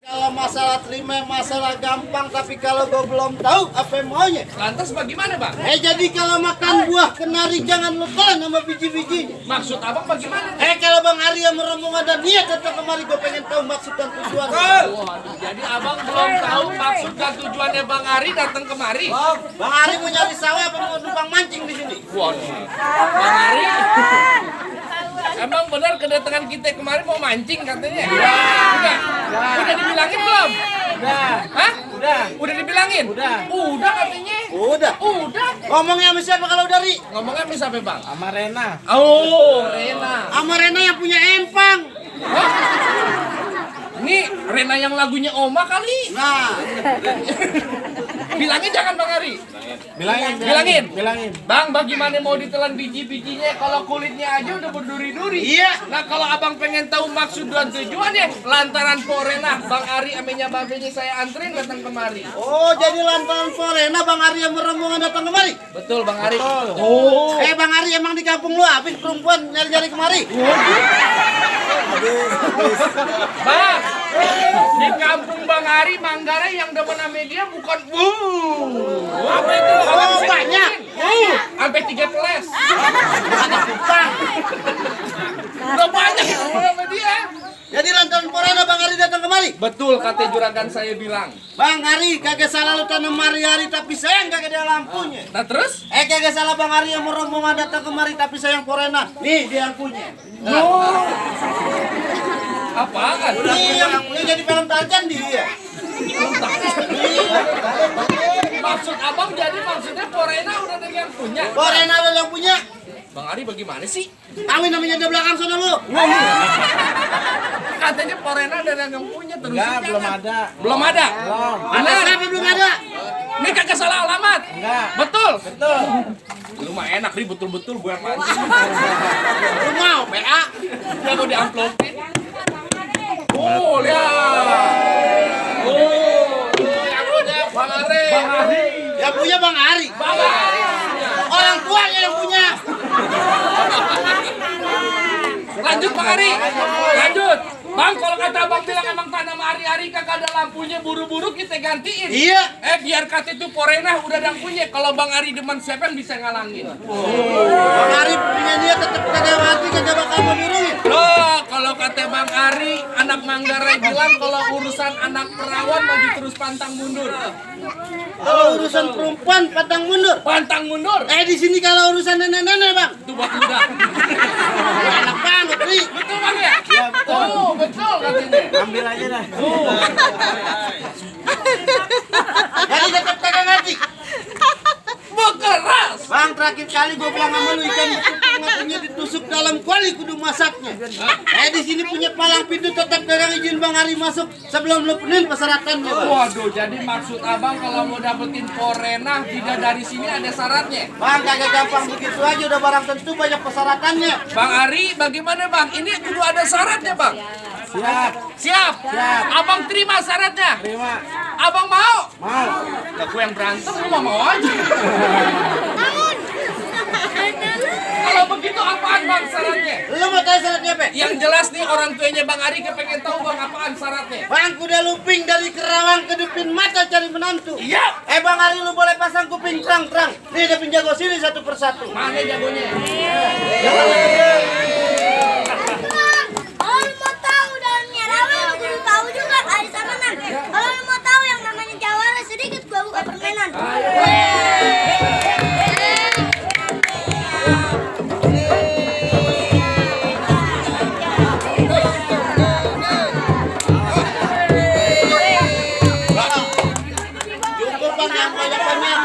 Kalau masalah terima masalah gampang, tapi kalau gue belum tahu apa yang maunya. Lantas bagaimana, Bang? Jadi kalau makan buah kenari jangan lupa sama biji-bijinya. Maksud abang bagaimana? Kalau Bang Ari yang merombong ada niat datang kemari, gue pengen tahu maksud dan tujuan. Waduh, jadi abang belum tahu maksud dan tujuannya Bang Ari datang kemari? Bang Ari mau nyari sawah apa mau numpang mancing di sini? Waduh, Bang Ari, emang benar kedatangan kita kemarin mau mancing katanya? Udah. Udah dibilangin belum? Udah. Hah? Udah dibilangin? Udah. Udah katanya? Udah. Ngomongnya sama siapa kalau dari? Ngomongnya sama siapa, Bang? sama Rena. Oh, Rena. Sama Rena yang punya empang. Hah? Ini Rena yang lagunya Oma kali. Nah, Bilangin jangan Bang Ari. Bilangin. Bang, bagaimana mau ditelan biji-bijinya kalau kulitnya aja udah berduri-duri? Iya. Nah, kalau abang pengen tahu maksud dan tujuannya, lantaran Porena, Bang Ari amenya babenya saya anterin datang kemari. oh jadi lantaran Rena Bang Ari yang merombongan datang kemari. Betul, Bang Ari. Oh. Bang Ari emang di kampung lu habis perempuan nyari-nyari kemari. Bang, di kampung Bang Ari Manggarai yang depan sama dia bukan apa itu? Oh, banyak. Sampai 3 kelas. Anak kupang. Udah banyak sama dia. Jadi lantaran Rena Bang Ari datang kemari. Betul kata juragan saya bilang. Bang Ari kagak salah lu tanam hari-hari tapi sayang kagak ada lampunya. Nah terus? Kagak salah Bang Ari yang merombongan datang kemari tapi sayang Rena. Nih dia lampunya. Apaan? Nih yang jadi film Tarzan dia. Maksud abang jadi maksudnya Porena udah ada yang punya. Rena ada yang punya. Bang Ari bagaimana sih? Kawin namanya di belakang sana lu. Katanya Porena ada yang punya terus. Enggak, belum ada. Belum ada? Belum. Ada siapa belum ada? Ini kagak salah alamat. Enggak. Betul. Betul. Lu mah enak nih betul-betul gue yang mancing. Lu mau PA? Udah mau diamplopin. Oh, lihat. Oh, yang punya Bang Ari. Yang punya Bang Ari. Bang Ari. Orang tuanya yang punya. Lanjut Bang Ari. Lanjut. Bang, kalau kata abang bilang emang tanam hari-hari kagak ada lampunya, buru-buru kita gantiin. Iya. Biar kata itu Porena udah ada yang punya. Kalau Bang Ari demen siapa yang bisa ngalangin? Bang Ari punya dia tetap kagak mati kagak bakal menurunin. Loh, kalau kata Bang Ari, anak Manggarai bilang kalau urusan anak perawan maju terus pantang mundur. Kalau urusan perempuan pantang mundur. Pantang mundur. Di sini kalau urusan nenek-nenek Bang. Itu buat muda. Enak banget nih. Betul Bang ya? Iya, betul. Oh, betul katanya. Ambil aja dah. Jadi tetap kagak ngerti. Bekeras. Bang, terakhir kali gue bilang sama lu ikan betutu matinya ditusuk dalam kuali kudu masaknya. Di sini punya palang pintu tetap kagak izin Bang Ari masuk sebelum lu penuhin persyaratannya Bang. Waduh, jadi maksud abang kalau mau dapetin Porena tidak dari sini ada syaratnya. Bang, kagak gampang begitu aja udah barang tentu banyak persyaratannya. Bang Ari, bagaimana Bang? Ini kudu ada syaratnya Bang. Siap. Siap. Abang terima syaratnya. Terima. Abang mau? Mau. Lah gue yang berantem, lu mau aja. Kalau begitu apaan Bang syaratnya? Lu mau tahu syaratnya apa? Yang jelas nih orang tuanya Bang Ari kepengen tahu Bang apaan syaratnya. Bang, kuda luping dari Kerawang ke Depin Mata cari menantu. Iya. Bang Ari lu boleh pasang kuping terang-terang. Nih ada penjago sini satu persatu. Mana jagonya? Kalau lu mau tahu dalamnya rawa, lu kudu tahu juga ada saranan. Kalau lu mau tahu yang namanya jawara sedikit, gua buka permainan. Cukup Bang, jangan banyak-banyak.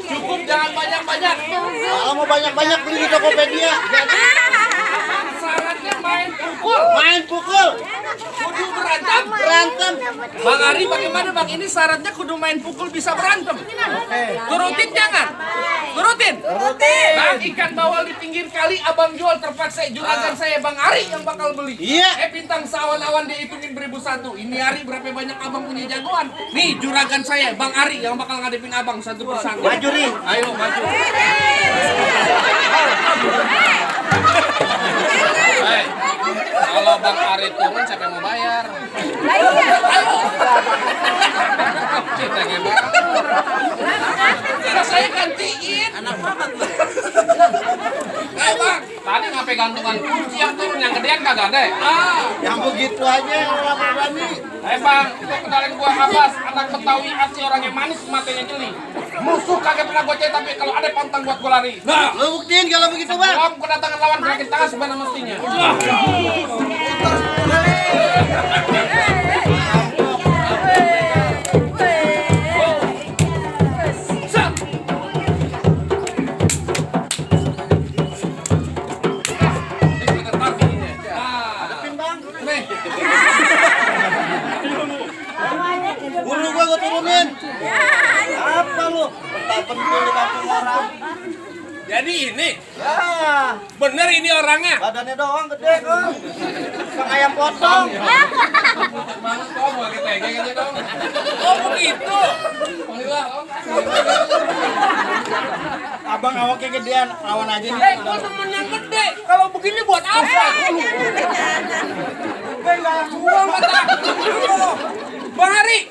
Cukup jangan banyak-banyak. Kalau mau banyak-banyak beli di Tokopedia. Syaratnya main pukul. Main pukul. Kudu berantem. Berantem. Bang Ari bagaimana Bang? Ini syaratnya kudu main pukul bisa berantem. Turutin jangan? Turutin? Bang, ikan bawal di pinggir kali abang jual terpaksa juragan saya Bang Ari yang bakal beli. Iya. Bintang sawan-awan dihitungin 1001. Ini hari berapa banyak abang punya jagoan? Nih juragan saya Bang Ari yang bakal ngadepin abang satu persatu. Maju nih. Ayo maju. Kalau Bang Ari turun siapa yang mau bayar? sampai gantungan kunci yang turun, yang gedean kagak ada. Yang begitu aja orang berani. Bang, itu kenalin gua Abbas, anak Betawi asli, orang yang manis, matanya jeli. Musuh kagak pernah gua cek, tapi kalau ada pantang buat gua lari. Nah, Lu buktiin kalau begitu, Bang. sebelum kedatangan lawan gerakin tangan sebenarnya mestinya. Bulu gua turunin. Apa lu? Bentar-bentar di kampung orang. Jadi ini, Ya, bener ini orangnya. badannya doang gede kok. Kang ayam potong. Mana kau mau kayak aja dong? Oh begitu. Alhamdulillah. Abang awaknya gedean, lawan aja nih. Gua temen yang gede. Kalau begini buat apa? Gua mata. Bang Hari,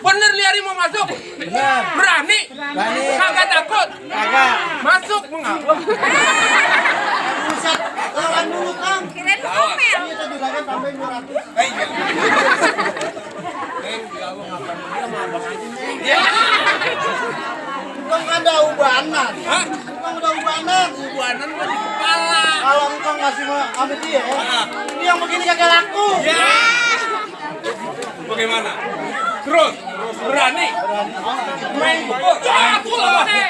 bener nih Hari mau masuk? Benar. Berani? Berani. Kagak takut? Kagak. Masuk mengapa? Buset, lawan dulu, Kang. Kirain lu komel. Ini tadi juragan tambahin 200. Engkong ada ubanan. Hah? Engkong udah ubanan. Buanan mah di kepala. Kalau engkong ngasih sama dia, ini yang begini kagak laku. Ya. Bagaimana? Terus berani? Main pukul. Ya, aku lawan ayo.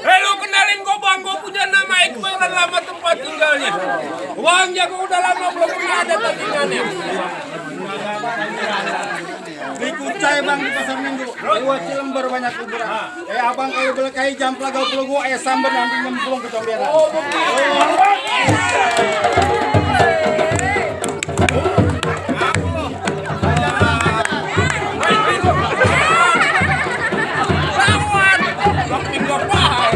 Hei lu kenalin gua Bang, gua punya nama Iqbal dan lama tempat tinggalnya. Uang jago udah lama belum pernah ada tandingannya. Beli kucai bang di pasar minggu. Gua Cilember banyak kuburan. Abang kalau beli kai jam pelaga pulau gua sambar nanti nyemplung ke comberan. Oh begitu. Lawan, samping gua pahal.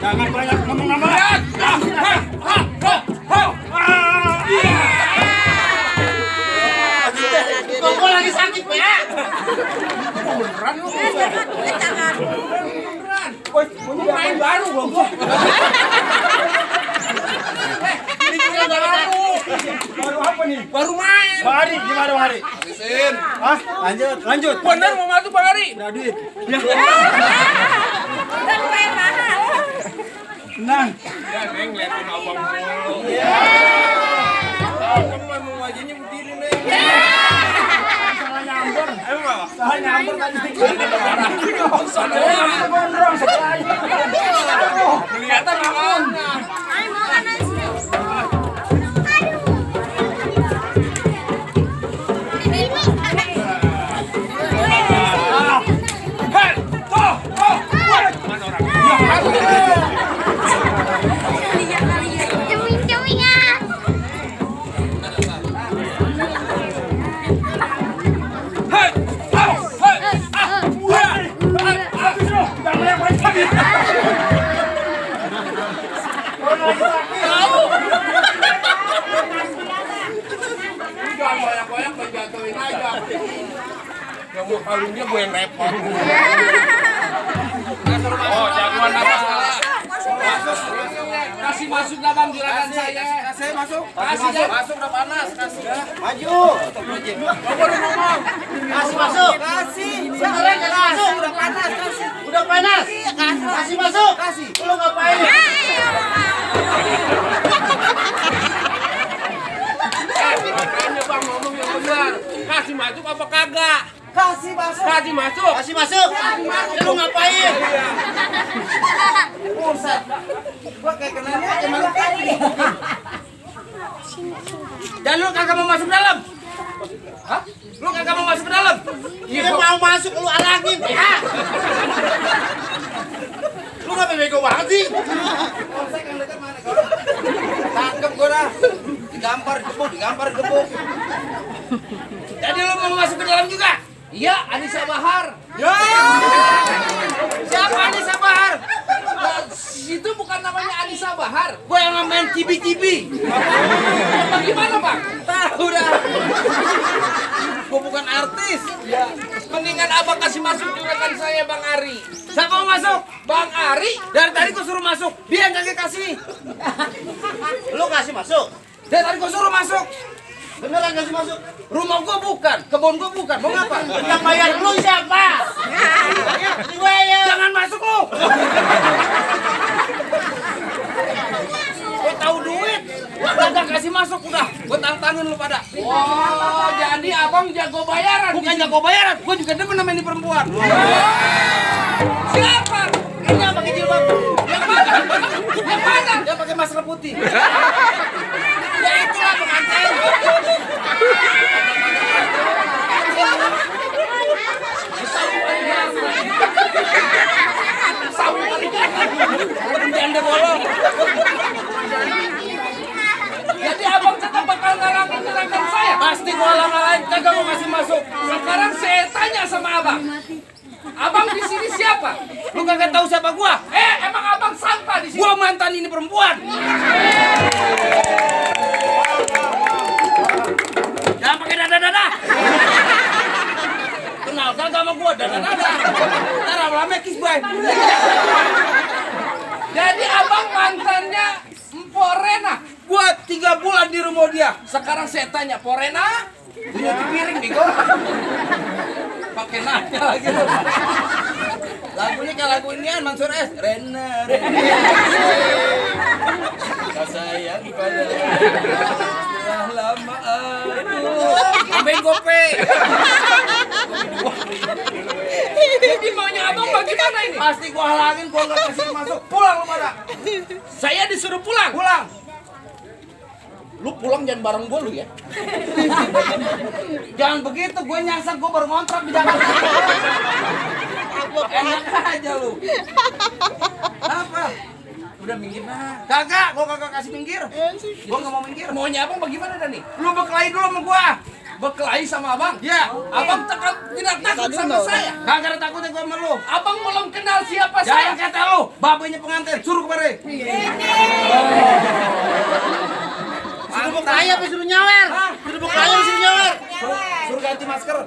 Jangan banyak ngomong nama. Engkong gua lagi sakit, Pak. Main baru gua. Ini juga baru. Baru apa nih? Baru main. Bang Hari, gimana Bang Hari? Habisin. Hah? Lanjut. Bener mau masuk Bang Hari? Udah duit. Dan lumayan mahal. Tenang. Ya Neng, liatin abang mulu. Abang memang wajahnya begini Neng. Salah nyamber. Emang apa? Salah nyamber tadi. Salah. Gondrong sebelahnya. Kelihatan awalnya. Ayo makan nasi. Hei, toh, mana orang? Ceming-ceming ah. Hei, jangan banyak-banyak menjatuhin aja. Yang mau kawinnya gue yang repot. Oh, jagoan apa? Kasih masuk dalam juragan saya. masuk. Kasih Jan. Masuk udah panas, kasih. Maju. Kasih masuk. Kasih. Sekarang kasih masuk. Udah panas, kasih. Udah panas. Kasih masuk. Kasih. Lu ngapain? Makanya bang ngomong yang benar. Kasih masuk apa kagak? Kasih masuk. Kasih masuk. Kasih masuk. Lu ngapain? Buset. Gua kayak kenalnya aja malah tadi. Dan lu kagak mau masuk dalam? Hah? Lu kagak mau masuk ke dalam? Dia mau masuk lu arangin. Ya. Lu ngapain bego banget sih? Polsek yang dekat mana kau? Tangkep gua dah. Digampar gebuk. Jadi lu mau masuk ke dalam juga? Iya, Anissa Bahar. Ya. Siapa Anissa Bahar? Itu bukan namanya Anissa Bahar. Gua yang main cibi-cibi. Bagaimana bang? Tahu dah. Gua bukan artis. Ya. Mendingan abang kasih masuk juragan saya Bang Ari. Siapa mau masuk? Bang Ari? Dari tadi gua suruh masuk. Dia yang kagak kasih. Lu kasih masuk. Dari tadi gua suruh masuk. Beneran kasih masuk. Rumah gua bukan, kebun gua bukan. Mau ngapa? Yang bayar lu siapa? Gue. Jangan masuk lu. Gua tahu duit. Gua kagak kasih masuk udah. Gua tantangin lu pada. Oh, jadi abang jago bayaran. Bukan jago bayaran, gua juga demen sama ini perempuan. Siapa? Ini yang pakai jilbab. Yang mana? Yang mana? Dia pakai masker putih. Ya itulah pengantin. Janda bolong. Jadi abang tetap bakal ngalangin juragan saya. Pasti gua halang-halangin kagak mau kasih masuk. Sekarang saya tanya sama abang. Abang di sini siapa? Lu kagak tahu siapa gua? Emang abang sampah di sini? Gua mantan ini perempuan. Jangan pakai dada-dada. Kenal kagak sama gua dada-dada. Ntar lama-lama kiss boy. Jadi abang mantannya Porena. Gua 3 bulan di rumah dia. Sekarang saya tanya, Porena? Punya piring bego. Pakai nanya lagi lu. Lagunya kayak lagu inian Mansur S. Rena. Sayang pada setelah lama aduh. Ambil gope. Jadi maunya abang bagaimana ini? Pasti gua halangin, gua nggak kasih masuk. Pulang lu pada. Saya disuruh pulang. Pulang. Lu pulang jangan bareng gue lu ya. Jangan begitu, gue nyasar gue baru ngontrak di Jakarta. Enak aja lu. Apa? Udah minggir nah. Kagak, gue kagak kasih minggir. Gue nggak mau minggir. Maunya abang bagaimana Dani? Lu berkelahi dulu sama gua. Berkelahi sama abang? Ya. Abang tidak takut sama saya? Kagak ada takutnya gua sama lu. Abang belum kenal siapa Jangan saya. kata lu, babanya pengantin, suruh kemari. Suruh berkelahi apa suruh nyawer? Hah? Suruh berkelahi apa suruh nyawer? Suruh ganti masker.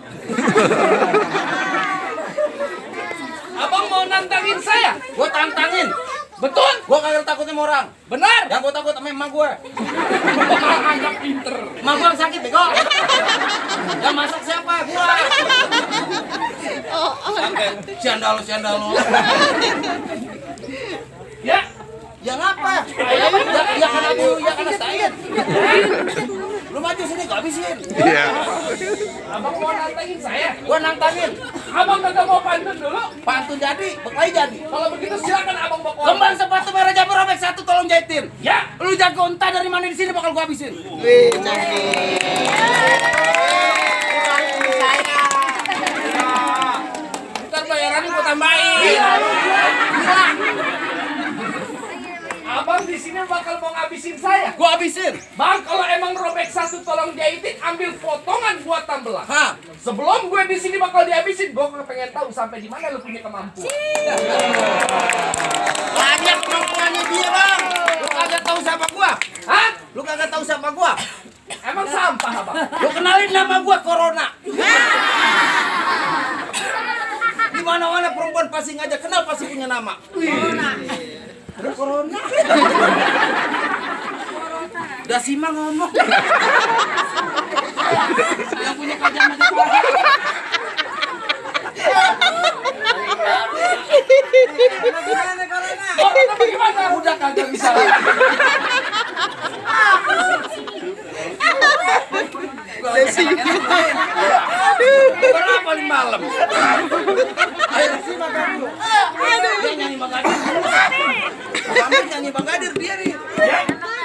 Abang mau nantangin saya? Gua tantangin. Betul? Gua kagak takut sama orang. Benar? Yang gua takut sama emak gua. Anak pinter. Emak gua yang sakit bego. Yang masak siapa? Gua. Siandal lu. Ya. Ya ngapa? Ya karena bu, ya karena Said. Lu maju sini gua habisin. Abang mau nantangin saya? Gua nantangin. Abang kagak mau pantun dulu? Pantun jadi, berkelahi jadi. Kalau begitu silakan abang bawa. Kembang sepatu merah Jabir robek 1 tolong jahitin. Ya. Lu jago entah dari mana di sini bakal gua habisin. Ntar bayarannya gua tambahin. Iya. Abang di sini bakal mau ngabisin saya. Gua habisin. Bang, kalau emang robek 1 tolong jahitin, ambil potongan buatan belah. Hah? Sebelum gue di sini bakal dihabisin, gue pengen tahu sampai di mana lu punya kemampuan. Banyak kemampuannya dia, Bang. Lu kagak tahu siapa gua? Hah? Lu kagak tahu siapa gua? Emang sampah abang? Lu kenalin nama gua Corona. Di mana-mana perempuan pasti ngajak kenal pasti punya nama. Corona. Ada Corona. Udah Sima ngomong. Yang punya kerjaan macam apa? Oh, bagaimana? Udah kagak bisa. Berapa di malam? Dia nyanyi Bagadir. Sampai nyanyi Bagadir dia nih.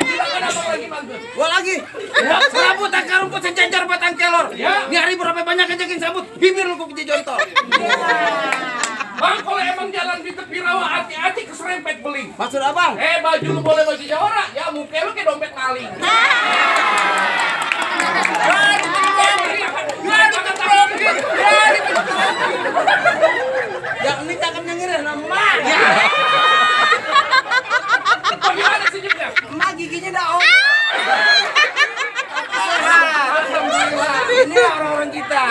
Silakan abang lagi bagus. Gua lagi. Serabut akar rumput sejajar batang kelor. Ini hari berapa banyak ajakin sambut. Bibir lu kok jontor. Bang, kalau emang jalan di tepi rawa hati-hati keserempet beling. Maksud abang? Baju lu boleh baju Jawara, ya muka lu kayak dompet maling. Yang ini cakepnya ngirim nama. Bagaimana senyumnya? Emak giginya dah om. Alhamdulillah. Ini orang-orang kita.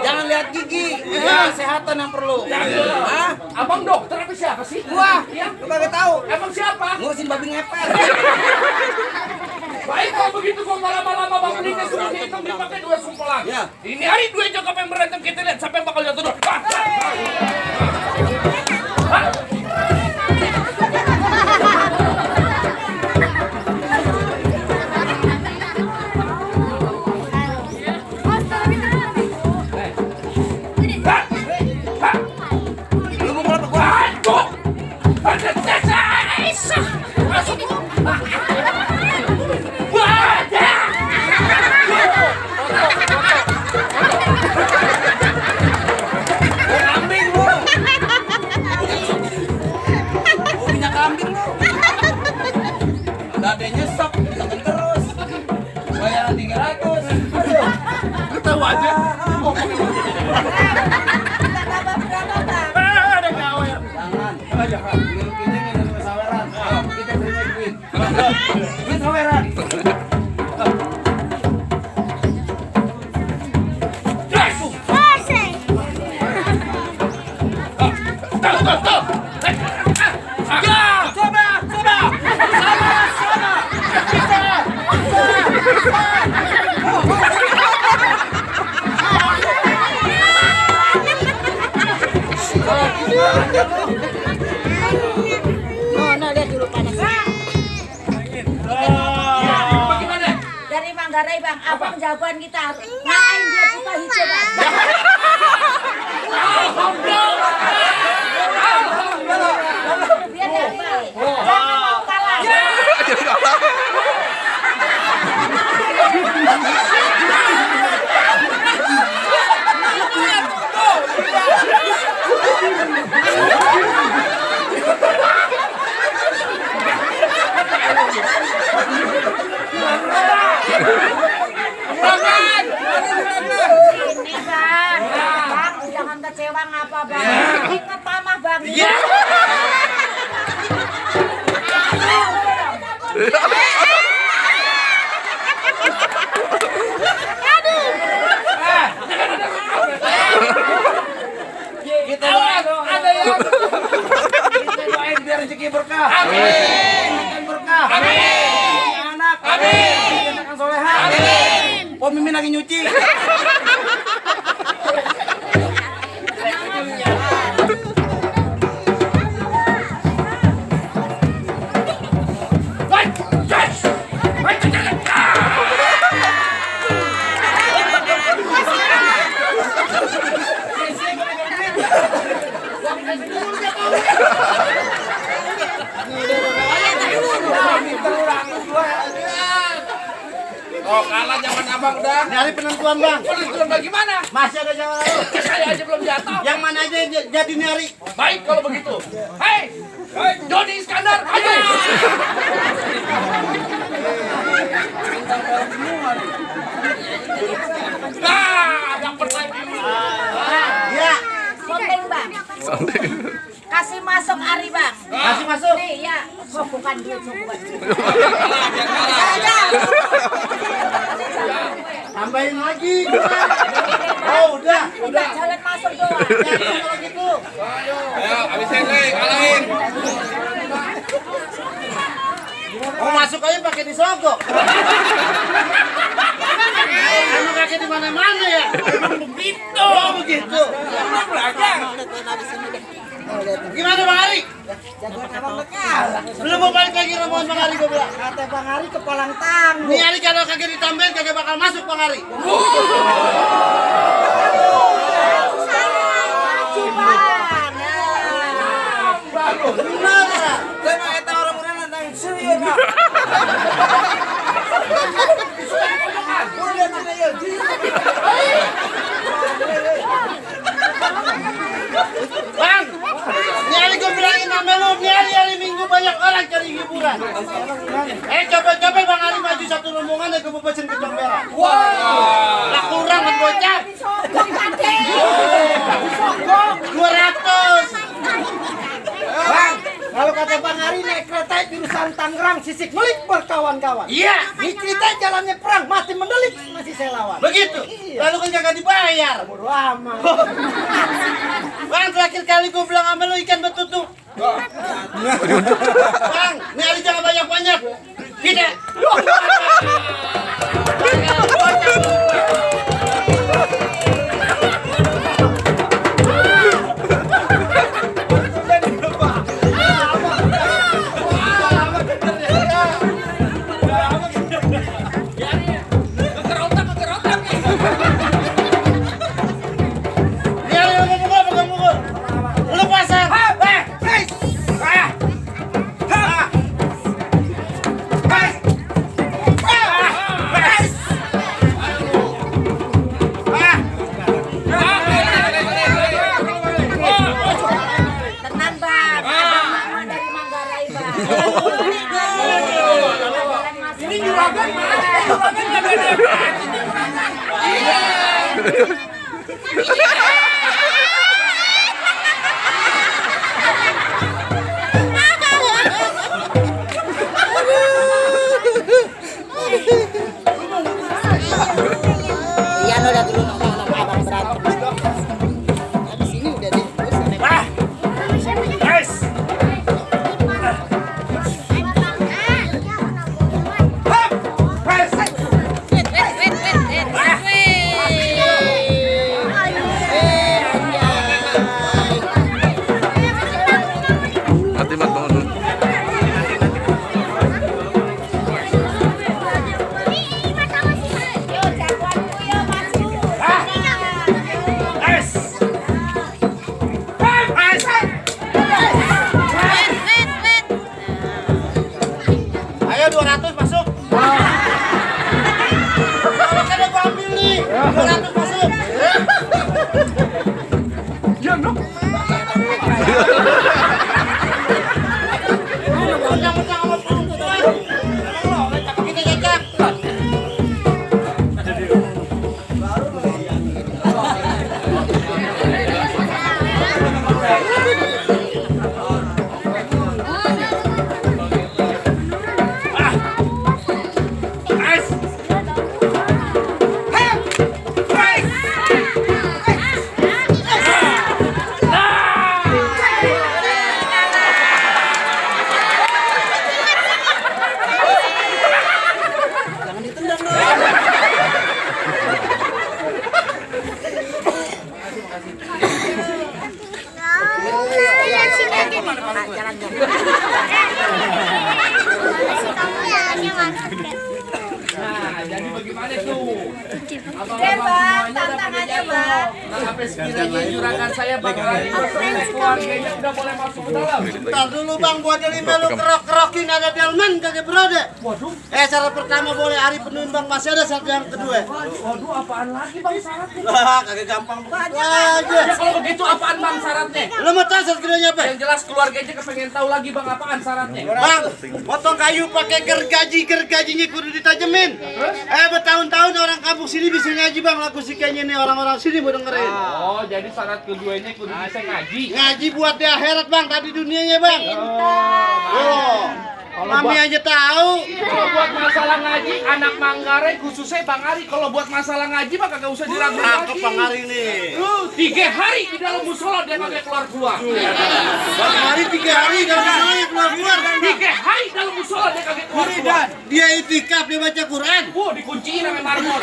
Jangan lihat gigi. Ya, kesehatan yang perlu. Hah? Abang dokter apa siapa sih? Gua. Ya, lu kagak tahu. Emang siapa? Ngurusin babi ngepet. Baik kalau begitu gua lama-lama bang menikah suruh dihitung dipakai 2 sumpelan. Ya. Ini hari 2 jokap yang berantem kita lihat siapa yang bakal jatuh dulu. Dari Manggarai bang, abang jagoan kita ngain dia buka hijau bang. Biar dapat, jangan mau kalah. Ini bang, bang jangan kecewa ngapa bang? Ingat mama bang. Kita ada yang kita doain biar rezeki berkah. Amin. Makan berkah. Amin. Anak. Amin. Makan soleha. Amin. Oh Mimin lagi nyuci. Oh kalah zaman abang udah. Ini hari penentuan bang. Penentuan bagaimana? Masih ada jalan lalu. Saya aja belum jatuh. Yang mana aja yang jadi ini hari? Baik kalau begitu. Hei, Doni Iskandar, ayo. Nah, dapat lagi. Ya. Sondeng bang. Kasih masuk Ari bang. Kasih masuk. Nih ya, kok bukan duit bukan. Tambahin lagi. Oh udah. Udah jalan masuk doang. Jadi kalau gitu. Ayo, habisin lagi, kalahin. Oh masuk aja pakai disogok. Kamu pakai di mana-mana ya? Begitu. Oh begitu. Belum belajar. Gimana Bang Ari? Jagoan abang bekal. Belum mau balik lagi rombongan Bang Ari gue bilang. Kata Bang Ari ke Polang Tangguh. Nih Ari kalau kagak ditambahin kagak bakal masuk Bang Ari. Gimana? Saya mah eta orang urang nang serius mah. Bang, nih Ari gue bilangin sama lu, nih hari Minggu banyak orang cari hiburan. Coba-coba Bang Ari maju satu rombongan dan gue mau pesen kecong merah. Wah. Lah kurang kan bocah. Disogok tadi. 200. Bang, kalau kata Bang Ari naik kereta jurusan Tangerang Sisik Melik berkawan-kawan. Iya, Ini cerita jalannya perang mati mendelik masih saya lawan. begitu. Lalu kan kagak dibayar. Bodo amat. Bang, terakhir kali gue bilang sama lu ikan betutu. Bang, nih hari jangan banyak-banyak. Tidak. Kegerotak nih. Nih hari lu pegang-pukul. Lu pasang. Tenang Bang, abang mama dari Manggarai Bang. Ini juragan mana? Juragan kagak ada. Iya lo udah dulu nongkrong sama abang berantem. Habis ini udah deh. Guys. Ayo 200 masuk. Kalau kada gua ambil nih. 200 masuk. Mentang-mentang sama perempuan. Kita cecak. Nah, jadi bagaimana tuh? Bang, tantangannya Bang. Nah, sampai sekiranya juragan saya Bang Ari bersama keluarganya udah boleh masuk ke dalam. Bentar dulu Bang, gua dari melu kerok-kerokin ada delman kagak berada. Waduh, Syarat pertama boleh hari penuhin Bang, masih ada syarat yang kedua. waduh apaan lagi Bang syaratnya? Lah, kagak gampang begitu aja. Ya kalau begitu apaan Bang syaratnya? Lu mau tahu syarat keduanya apa? Yang jelas keluarganya kepengen tahu lagi Bang apaan syaratnya. Bang, potong kayu pakai gergajinya kudu ditajemin. Bertahun-tahun orang kampung sini bisa ngaji Bang, lagu si kayaknya nih orang-orang sini mau dengerin. Oh, jadi syarat keduanya kudu bisa ngaji. Ngaji buat di akhirat Bang, tadi dunianya Bang. Oh, Mami aja tahu. Kalau buat masalah ngaji, anak Manggarai khususnya Bang Ari kalau buat masalah ngaji mah kagak usah diragukan Cakep lagi. Bang Ari nih. 3 hari di dalam musola dia kagak keluar-keluar. Bang Ari 3 hari dan semuanya keluar-keluar. 3 hari dalam musola sholat dia kaget keluar. Dia itikaf, dia baca Quran. Dikunciin sama marmut.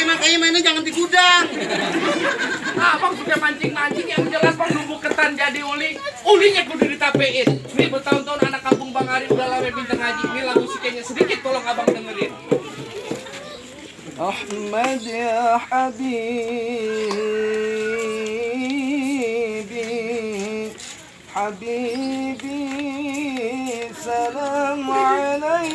Makanya mainnya jangan di gudang. Abang sudah mancing-mancing yang jelas bang nunggu ketan jadi uli. Ulinya kudu ditapein. Nih bertahun-tahun anak kampung Bang Ari udah lama pinter ngaji. Ini lagu sikenya sedikit tolong abang dengerin. Ahmad ya Habibi, Habibi, salam alaik,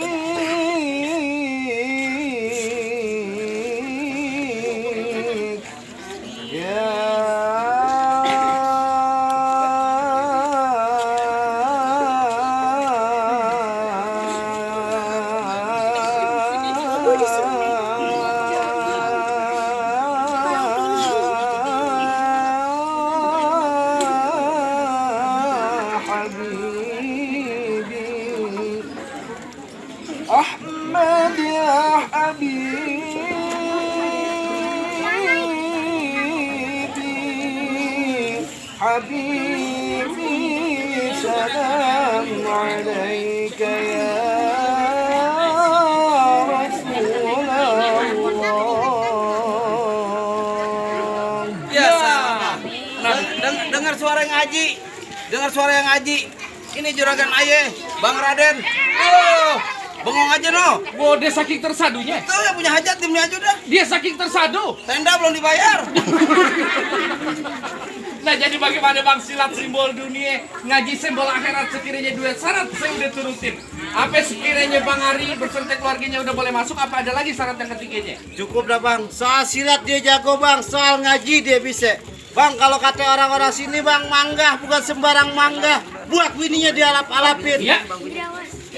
ya Ahmad ya Habibi, Habibi, salam alaika ya Rasulullah. Ya sama. Dengar suara yang ngaji. Dengar suara yang ngaji. Ini juragan ayah, Bang Raden. Bengong aja no. Dia saking tersadunya. Itu yang punya hajat timnya aja udah. Dia saking tersadu. Tenda belum dibayar. Nah jadi bagaimana bang silat simbol dunia ngaji simbol akhirat sekiranya dua syarat saya udah turutin. Apa sekiranya Bang Ari beserta keluarganya udah boleh masuk, apa ada lagi syarat yang ketiganya? Cukup dah bang, soal silat dia jago bang, soal ngaji dia bisa. Bang kalau kata orang-orang sini bang, manggah bukan sembarang manggah. Buat bininya dialap-alapin. Iya.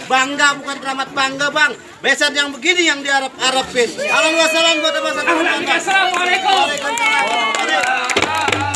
Bangga bukan keramat bangga bang. Besan yang begini yang diarap-arapin. Alhamdulillah buat abang. Assalamualaikum. Waalaikumsalam.